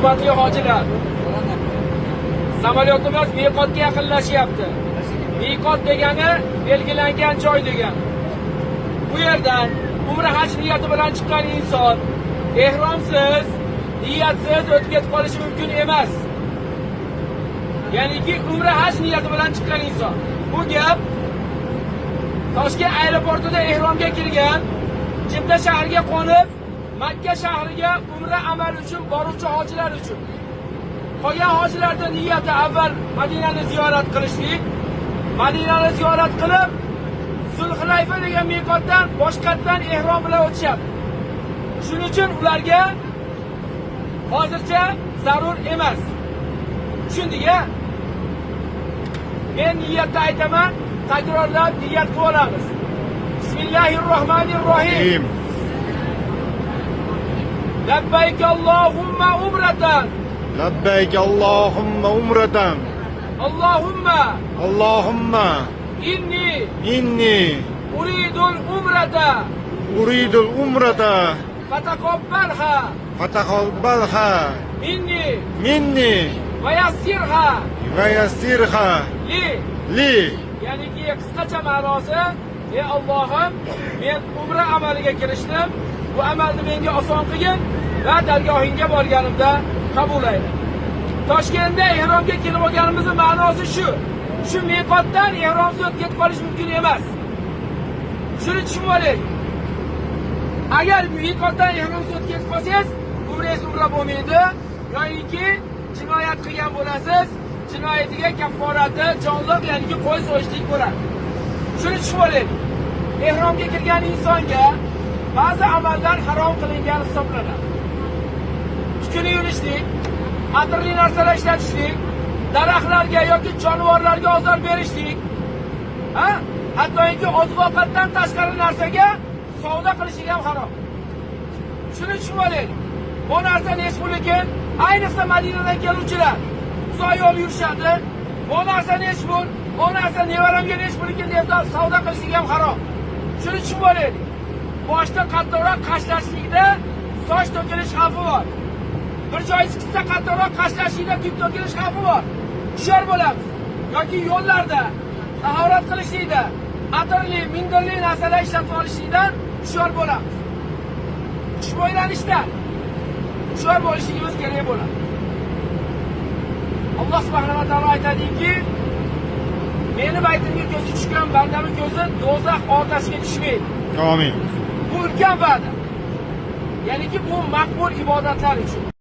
Hurmatli hojilar, samolyotimiz miqotga yaqinlashyapti. Miqot degani belgilangan joy degani. Bu yerdan umra haj niyati bilan chiqqan inson ehromsiz, niyatsiz o'tib ketib qolishi mumkin emas. Ya'niki umra haj niyati bilan chiqqan inson. Bu gap Toshkent aeroportida ehromga kirgan, Jidda shahriga qo'nib, Makka shahriga umra amali uchun boruvchi hojilar uchun. Qolgan hojilarda niyati avval Madinani ziyorat qilishlik, Madinani ziyorat qilib, Zulhulayfa degan miqotdan boshqatdan ehrom bilan o'tishyapti. Shuning uchun ularga hozircha zarur emas. Tushundik-a? Men niyatda aytaman, takrorlab niyat qilib olamiz. Bismillahirrohmanirrohim. Labbayk Allohumma umratan. Labbayk Allohumma umratan. Allohumma Allohumma inni inni uridul umrata uridul umrata fataqabbalha fataqabbalha minni minni va yassirha va yassirha li. Li. Ya'niki qisqacha ma'nosi: ey Allohim, men umra amaliga kirishdim. Bu amalni menga oson qilgin va dargohingga borganimda qabul ayla. Toshkentda ehromga kelib olganimizning ma'nosi shu. Shu miqotdan ehromsiz o'tib ketib qolish mumkin emas. Shuni tushunib oling. Agar miqotdan ehromsiz o'tib ketib qolsangiz, umrangiz umra bo'lmaydi yoki jinoyat qilgan bo'lasiz. Jinoyatiga kafforati jonliq, ya'niki qo'y so'yishlik bo'ladi. Shuni tushunib oling. Ehromga kirgan insonga ba'zi amallar harom qilingan hisoblanadi. Tukuni yulishlik, atirli narsalar ishlatishlik, daraxtlarga yoki jonivorlarga ozor berishlik, ha? Hattoki oziq-ovqatdan tashqari narsaga savdo qilishlik ham harom. Shuni tushunib oling. Bu narsa nech pul ekan? Ayniqsa Madinadan keluvchilar uzoq yo'l yurishadi. Bu narsa nech pul? Bu narsa nevaramga nech pul ekan deb savdo qilishlik ham harom. Shuni tushunib oling. Boshda qattiqroq qashlashlikda soch to'kilish xavfi bor. Bir joyi qissa qattiqroq qashlashlikda tuk to'kilish xavfi bor. Hushyor bo'lamiz. Yoki yo'llarda tahorat qilishlikda atirli, mindirli narsalar ishlatib olishlikdan hushyor bo'lamiz. Xushbo'ylanishdan hushyor bo'lishligimiz kerak bo'ladi. Alloh subhanahu va taolo aytadiki, meni baytimga ko'zi tushgan bandamning ko'zi do'zax otashiga tushmaydi. Amin. Bu ulkan va'da. Ya'niki bu maqbul ibodatlar uchun.